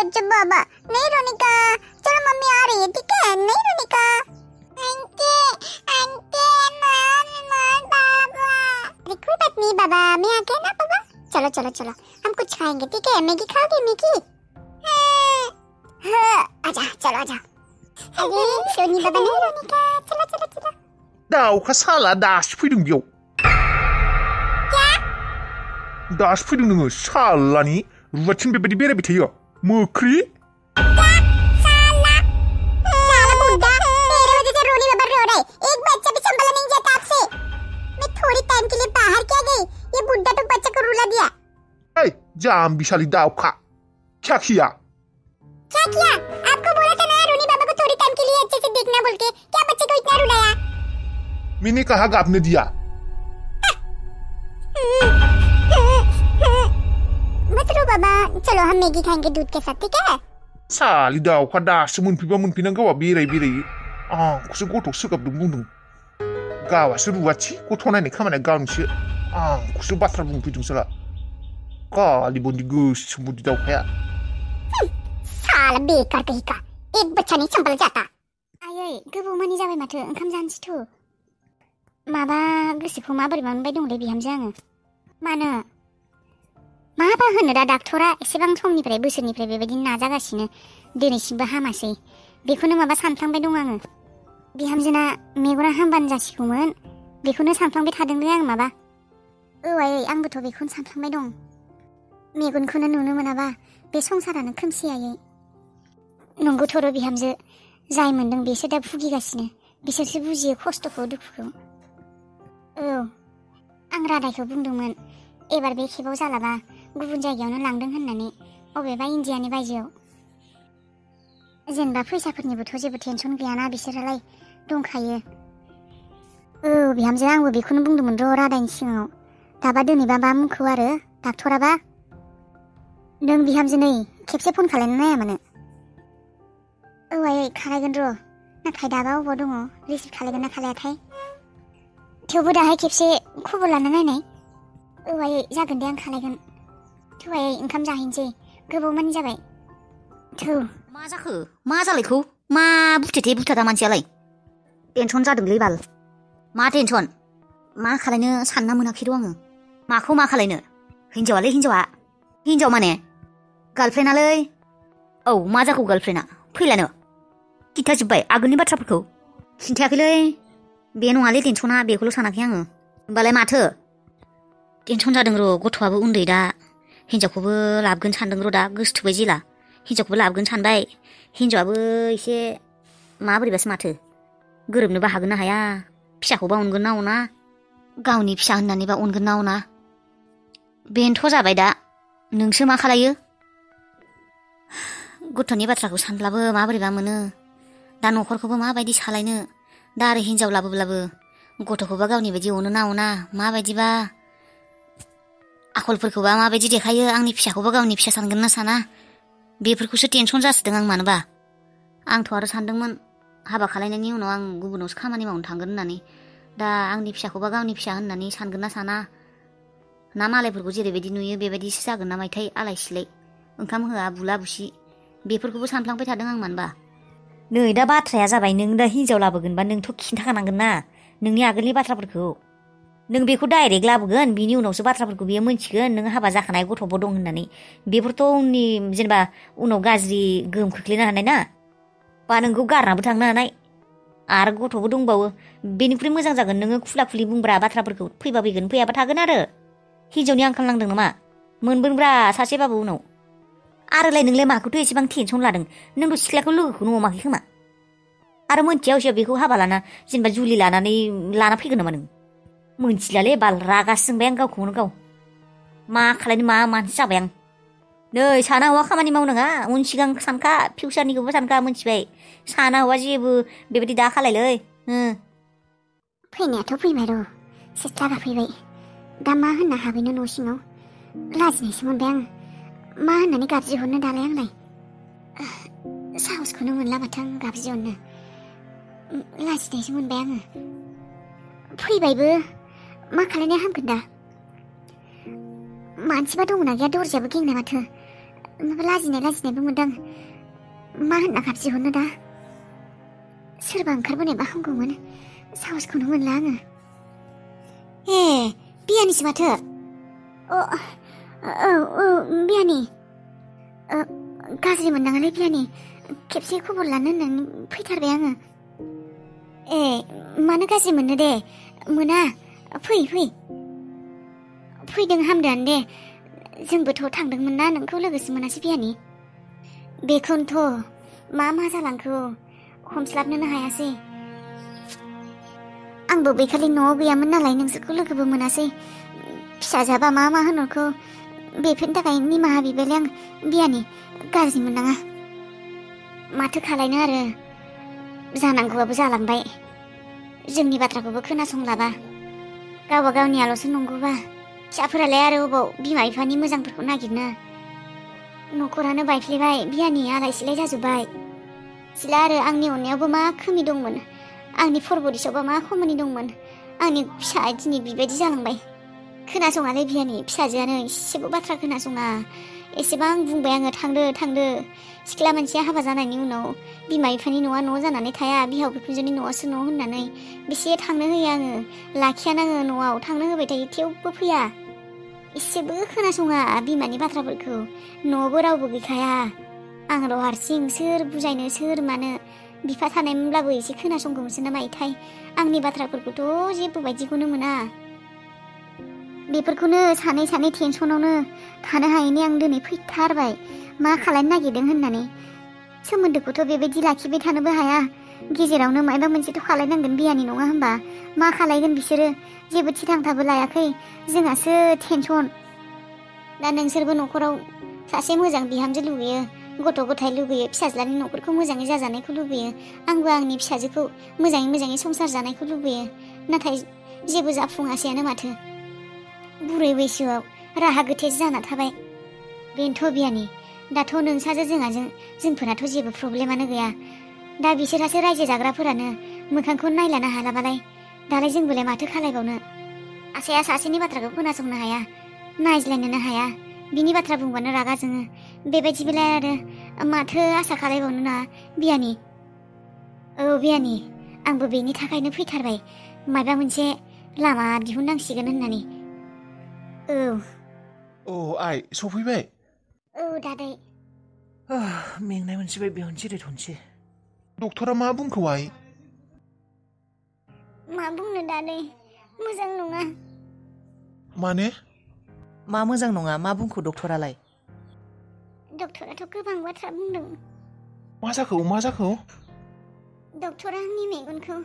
अच्छा बाबा नहीं रोने का चलो मम्मी आ रही है ठीक है नहीं रोने का आंटी आंटी बाबा अरे कोई बात नहीं बाबा मैं आ गया ना बाबा चलो चलो चलो हम कुछ खाएंगे ठीक है मैगी खाओगे मैगी आजा चलो आजा अरे सोनी बाबा नहीं रोने का चलो चलो चलो दाउखा साला दासो फैदों बेयाव दासो फैदों नोङो सालानि रुवाथिन बेबायदि बेरायबाय थायो मोख्रि जाम्बी साली दाउखा क्या किया आपको बोला था ना रोनी बाबा को थोड़ी टाइम के लिए अच्छे से देखना बोल के क्या बच्चे को इतना रुलाया मैंने कहा आपने दिया मत रो बाबा चलो हम मैगी खाएंगे दूध के साथ ठीक है साली दाउखा दासो मोनफैबा मोनफैनांगौआ बेराय बेरायै आंखौसो गथ' सोगाबदों बुंदों गावासो रुवाथि गथ' नायनाय खामानिया गावनिसो आंखौसो बाथ्रा बुंफैदों साला काली बन्दी गोसोम बुद्धि दाउखाया साला बेकार कहीं का एक बच्चा नहीं संभल जाता आयै गोबाव मानि जाबाय माथो ओंखाम जानोसैथ' माबा गोसोखौ माबोरै मोनबाय दंलै बिहामजो आङो मानो माबा होनो दा डाक्टरा एसेबां समनिफ्राय बोसोरनिफ्राय बेबायदिनो नाजागासिनो दिनैसिमबो हामासै बेखौनो माबा सानफ्लांबाय दं आङो बिहामजोना मेगना हामबानो जासिगौमोन बेखौनो सानफ्लांबाय थादोंलै आं माबा आयै आंबोथ' बेखौनो सानफ्लांबाय दं मेगनखौनो नुनो मोनाबा बे संसारानो खोमसि आयै नंगौथ' र' बिहामजो जाय मोनदों बेसो दा भुगिगासिनो बिसोरसो बुजियो खस्थ'खौ दुखुखौ औ आं रादायखौ बुंदोंमोन एबार बे खेबाव जालाबा गुबुन जायगायावनो लांदों होननानै अबेबा इन्डियानि बायजोआव जेनेबा फैसाफोरनिबोथ' जेबो टेनसन गैयाना बिसोरालाय दंखायो औ बिहामजो आंबो बेखौनो बुंदोंमोन र' रादायनि सिगाङाव दाबा दोनैबा मा मुंखौ आरो डाक्टराबा नों बिहामजो नै खेबसे फन खालायनो नाया मानो औ आयै खालायगोन र' नाथाय दाबा अबाव दङ रिसिभ खालायगोन ना खालायाथाय थेवबो दाहाय खेबसे खबर लाना नायनाय औ आयै जागोन दे आं खालायगोन थौ आयै ओंखाम जाहैनोसै गोबाव मानि जाबाय थौ मा जाखो मा जालायखौ मा बुथेथे बुथाथा मानसियालाय टेनसन जादोंलै बाल मा टेनसन मा खालायनो सानना मोनाखै र' आङो माखौ मा खालायनो हिनजावालै हिनजाव माने गार्लफ्रेन्डआलै औ मा जाखौ गार्लफ्रेन्डआ फैलानो खिथाजोब्बाय आगोलनि बाथ्राफोरखौ खिन्थायाखैलै बे नङालै टेनसना बेखौल' सानाखै आङो होमबालाय माथो टेनसन जादों र' गथ'आबो उन्दै दा हिनजावखौबो लाबोगोन सानदों र' दा गोसोथोबाय जेला हिनजावखौबो लाबोगोन सानबाय हिनजावाबो एसे माबोरैबासो माथो गोरोबनोबो हागोन ना हाया फिसाखौबा अनगोन ना अना गावनि फिसा होननानैबा अनगोन ना अना बेनोथ' जाबाय दा नोंसो मा खालायो गथ'नि बाथ्राखौ सानब्लाबो माबोरैबा मोनो दा न'खरखौबो माबायदि सालायनो दा आरो हिनजाव लाबोब्लाबो गथ'खौबा गावनि बायदि अनो ना अना माबायदिबा आखलफोरखौबा माबायदि देखायो आंनि फिसाखौबा गावनि फिसा सानगोन ना साना बेफोरखौसो टेनसन जासोदों आं मानोबा आंथ' आरो सानदोंमोन हाबा खालायनायनि उनाव आं गुबुनावसो खामानि मावनो थांगोन होननानै दा आंनि फिसाखौबा गावनि फिसा होननानै सानगोन ना साना ना मालायफोरखौ जेरैबायदि नुयो बेबायदिसो जागोन ना मायथाय आलाय सिलाय ओंखाम होआ बुला बुसि बेफोरखौबो सानफ्लांबाय थादों आं मानोबा नै दा बाथ्राया जाबाय नों दा हिनजाव लाबोगोनबा नोंथ' खिन्थाखानांगोन ना नोंनि आगोलनि बाथ्राफोरखौ नों बेखौ डाइरेक्ट लाबोगोन बिनि उनावसो बाथ्राफोरखौ बियो मोनथिगोन नों हाबा जाखानाय गथ'बो दं होननानै बेफोरथ' उननि जेनेबा उनाव गाज्रि गोहोम खोख्लैनो हानाय ना बा नोंखौ गारनाबो थांनो हानाय आरो गथ'बो दंबावो बेनिख्रुइ मोजां जागोन नोङो खुला खुलि बुंब्रा बाथ्राफोरखौ फैबा फैगोन फैयाबा थागोन आरो हिनजावनि आंखाल नांदों नामा मोनबोनब्रा सासेबाबो उनाव आरोलाय नोंलाय माखौथ' एसेबां टेनसन लादों नोंथ' सिख्लाखौ लोगोखौनो अमाखै खोमा आरो मोनथिया हसिया बेखौ हाबा लाना जेनेबा जुलि लानानै लाना फैगोन नामा नों मोनथिलालै बाल रागासो जोंबाय आं गावखौनो गाव मा खालायनो मा मानसि जाबाय आं नै साना हौवा खामानि मावनाङा उन सिगां सानखा फिउचारनिखौबो सानखा मोनथिबाय साना हौवा जेबो बेबायदि दा खालायलै फैनायाथ' फैबाय र' सिस्टारा फैबाय दा मा होनना हाबैनो न' सिङाव लाजिनायसो मोनबाय आं मा होननानै गाबज्रिहरनो दालाय आंलाय साहसखौनो मोनला माथो आं गाबज्रिहरनो लाजिनायसो मोनबाय आङो फैबायबो मा खालायनो हामगोन दा मानसिबा दंना गैया दरजायाबो गेंनाय माथो माबा लाजिनायबो मोनदां। मा होनना गाबज्रिहरनो दा? सोरबा ओंखारबोनायबा हामगौमोन, साहसखौनो मोनला आङो। ए बियानिसो माथो। औ बियानि। गाज्रि मोननाङालै बियानि, खेबसे खबर लानो होननानै फैथारबाय आङो। ए मानो गाज्रि मोननो दे, मोना, फैदों हामदोआनो दे। जोंबोथ' थांदोंमोन ना, नोंखौ लोगोसो मोनासै बियानि। बेखौनोथ' मा जालांखो हमस्लाबनोनो हायासै। आंबो बैखालि न'आव गैयामोन नालाय नोंसोरखौ लोगोबो मोनासै। फिसाजाबा मा होनहरखो, बेफोरनि थाखाय निमाहा बिबायलै आं बियानि, गाज्रि मोननाङा। माथो खालायनो आरो, जानांगौआबो जालांबाय। जोंनि बाथ्राखौबो खोनासंलाबा, गावबा गावनियाल'सो नंगौबा फिसाफोरालाय आरो अबाव बिमा बिफानि मोजांफोरखौ नागिरनो। न'खरानो बायफ्लेबाय, बियानि आलाय सिलाय जाजोब्बाय। सिला आरो आंनि अननायावबो मा खोमि दंमोन, आंनि फरबरिसआवबा मा खामानि दंमोन, आंनि फिसा दिनै बिबायदि जालांबाय। खोनासङालै बियानि, फिसाजोआनो एसेबो बाथ्रा खोनासङा। एसेबां बुंबाय आङो, थांदो। सिख्ला मानसिया हाबा जानायनि उनाव बिमा बिफानि न'आ न' जानानै थाया, बिहाव बिखुनजोनि न'आसो न' होननानै बेसे थांनो होयो आङो, लाखियानाङो न'आव, थांनो होबाय थायो थेवबो फैया। एसेबो खोनासङा बिमानि बाथ्राफोरखौ, न'आवबो रावबो गैखाया। आंल' हारसिं, सोर बुजायनो सोर मानो। बिफा थानायमोनब्लाबो एसे खोनासंगौमोनसो ना मायोथाय। आंनि बाथ्राफोरखौथ' जेबो बायदिखौनो मोना। बेफोरखौनो सानै टेनसनावनो थानो हायैनि आं दिनै फैथारबाय, मा खालायनो नागिरदों होननानै। सोमोन्दोखौथ' बेबायदि लाखिबाय थानोबो हाया, गेजेरावनो मायबा मोनसेथ' खालायनांगोन बियानि, नङा होनबा? मा खालायगोन बिसोरो, जेबो थिरांथाबो लायाखै, जोंहासो टेनसन। दा नोंसोरबो न'खराव सासे मोजां बिहामजो लुगैयो, गथ' गथाय लुगैयो, फिसाज्लानि न'खरखौ मोजाङै जाजानायखौ लुगैयो। आंबो आंनि फिसाजोखौ मोजाङै संसार जानायखौ लुगैयो। नाथाय जेबो जाफुङासैयानो माथो। बुरै बैसोआव राहा गोथेज जाना थाबाय। बेनोथ' बियानि, दाथ' नोंसाजो जोंफोराथ' जेबो प्रब्लेमानो गैया। दा बिसोरहासो रायजो जाग्राफोरानो मोखांखौ नायलानो हालाबालाय, दालाय जोंबोलाय माथो खालायबावनो। आसाया सासेनि बाथ्राखौ खोनासंनो हाया, नायज्लायनोनो हाया। बिनि बाथ्रा बुंबानो रागा जोङो। बेबायदिब्लाय आरो माथो आसा खालायबावनो ना बियानि? औ बियानि, आंबो बेनि थाखायनो फैथारबाय, माबा मोनसे लामा दिहुननांसिगोन होननानै। औ आइ सफैबाय? औ दादै। मेंनाय मोनसिबाय, बेयावनो जिरायथ'नोसै। डक्टरा मा बुंखो आइ? मा बुंनो दादै, मोजां नङा। माने? मा मोजां नङा, मा बुंखो डक्टरालाय? डक्टराथ' गोबां बाथ्रा बुंदों। मा जाखो? डक्टरा आंनि मेगनखौ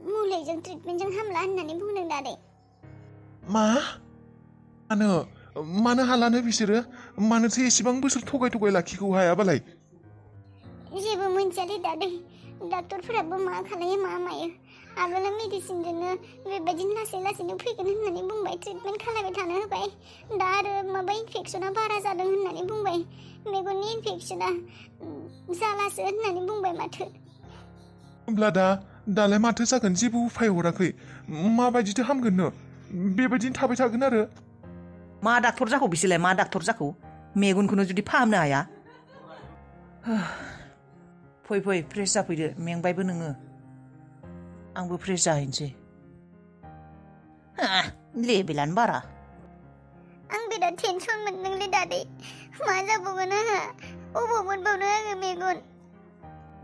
मुलिजों ट्रिटमेन्टजों हामला होननानै बुंदों दादै। मानो हालानो बिसोरो? मानोथो एसेबां बोसोर थगाय लाखिखौ हायाबालाय? जेबो मोनथियालै दादै, डाक्टरफोराबो मा खालायो मा मायो। आगोलो मेडिसिनजोंनो बेबायदिनो लासैनो फैगोन होननानै बुंबाय, ट्रिटमेन्ट खालायबाय थानो होबाय। दा आरो माबा इनफेक्सना बारा जादों होननानै बुंबाय, मेगननि इनफेक्सना जालासो होननानै बुंबाय माथो। होमब्ला दालाय माथो जागोन? जेबो उफाय हराखै? माबायदिथो हामगोननो? बेबायदिनो थाबाय थागोन आरो? मा डाक्टर जाखौ बिसोरलाय, मा डाक्टर जाखौ? मेगनखौनो जुदि फाहामनो हाया। फै फ्रेस जाफैदो, मेंबायबो नोङो। आंबो फ्रेस जाहैनोसै। लेबेलानो बारा। आं बिराद टेनसन मोनदोंलै दादै, मा जाबावगोन आंहा? अबाव मोनबावनो आङो मेगन?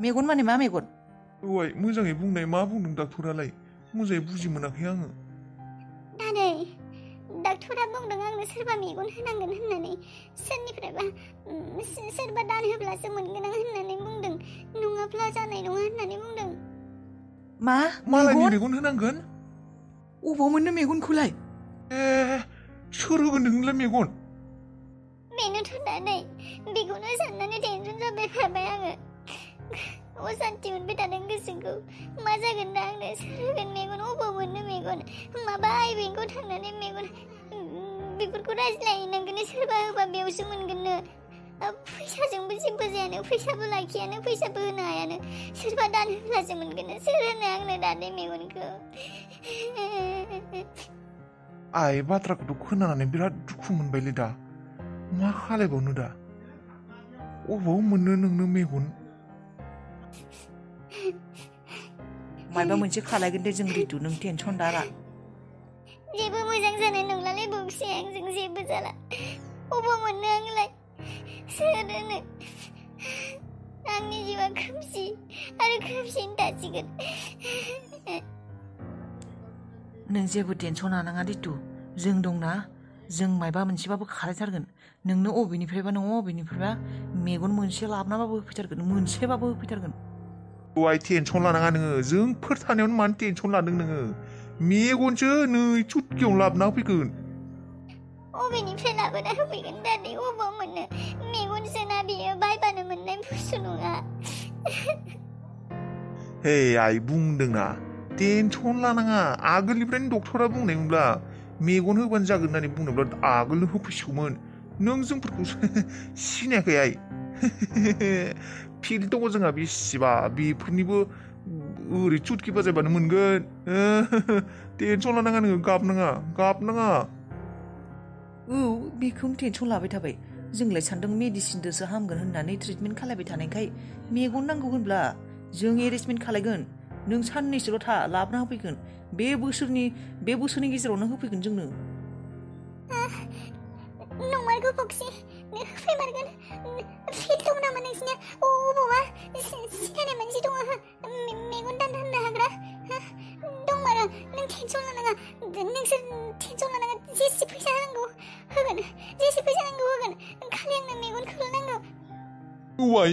मेगन माने मा मेगन? औ आइ, मोजाङै बुंनाय, मा बुंदों डाक्टरालाय? मोजाङै बुजि मोनाखै आङो। दादै, डाक्टरा बुंदों आंनो सोरबा मेगन होनांगोन होननानै, सोरनिफ्रायबा सोरबा दान होब्लासो मोनगोन आं होननानै बुंदों, नङाब्ला जानाय नङा होननानै बुंदों। मा? मालायनि मेगन होनांगोन? अबाव मोननो मेगनखौलाय? सोर होगोन नोंनोलाय मेगन? बेनोथ' दादै, बेखौनो साननानै टेनसन जाबाय थाबाय आङो। असान्थि मोनबाय थादों गोसोखौ। मा जागोन दा आंनो? सोर होगोन मेगन? अबाव मोननो मेगन? माबा आइ बेंकआव थांनानै मेगन बेफोरखौ रायज्लायनांगोन, सोरबा होबा बेयावसो मोनगोननो। फैसाजोंबो जेबो जायानो, फैसाबो लाखियानो, फैसाबो होनो हायानो। सोरबा दान होब्लासो मोनगोननो। सोर होनो आंनो दादै मेगनखौ? आइ, बाथ्राखौथ' खोनानानै बिराद दुखु मोनबायलै दा। मा खालायबावनो दा अबाव मोननो नोंनो मेगन मायबा मोनसे खालायगोन दे जों रितु नों टेनसन दाला जेबो मोजां जानाय नंलालै बक्सि आंजों जेबो जाला अबाव मोननो आंलाय सोर होनो आंनि जिउआ खोमसि आरो खोमसियैनो थासिगोन नों जेबो टेनसन लानाङा रितु जों दंना जों मायबा मोनसेबाबो खालायथारगोन नोंनो अबेनिफ्रायबा नङा अबेनिफ्रायबा मेगन मोनसे लाबोनाबाबो होफैथारगोन मोनसेबाबो होफैथारगोन वाय टेनसन लानाङा नोङो जोंफोर थानायावनो मानो टेनसन लादों नोङो मेगनसो नै चुटकियावनो लाबोना होफैगोन अबेनिफ्राय लाबोना होफैगोन दादै अबाव मोननो मेगनसोना बियो बायबानो मोननाय बुस्थु नङा हे आइ बुंदोंना टेनसन लानाङा आगोलनिफ्रायनो डक्टरा बुंनायमोनब्ला मेगन होबानो जागोन होननानै बुंनोब्ला आगोलनो होफैसिगौमोन नों जोंफोरखौ सिनायाखै आइ फिल्ड दङ जोंहा बेसेबा बेफोरनिबो ओरै चुटकि बाजायबानो मोनगोन टेनसन लानाङा नोङो गाबनाङा औ बेखौनो टेनसन लाबाय थाबाय जोंलाय सानदों मेडिसिनजोंसो हामगोन होननानै ट्रिटमेन्ट खालायबाय थानायखाय मेगन नांगौ होनब्ला जों एरेन्जमेन्ट खालायगोन नों साननैसोल' था लाबोना होफैगोन बे बोसोरनि गेजेरावनो होफैगोन जोंनो नंमारगौ बक्सि फैमारगोन फिल्ड दं नामा नोंसिना अबावबा सिनायनाय मानसि दङ मेगन दान होननो हाग्रा दंमारो नों टेनसन लानाङा नोंसोर टेनसन लानाङा जेसे फैसा नांगौ होगोन जेसे फैसा नांगौ होगोन खालि आंनो मेगनखौल' नांगौ औ आइ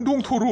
दंथ'र'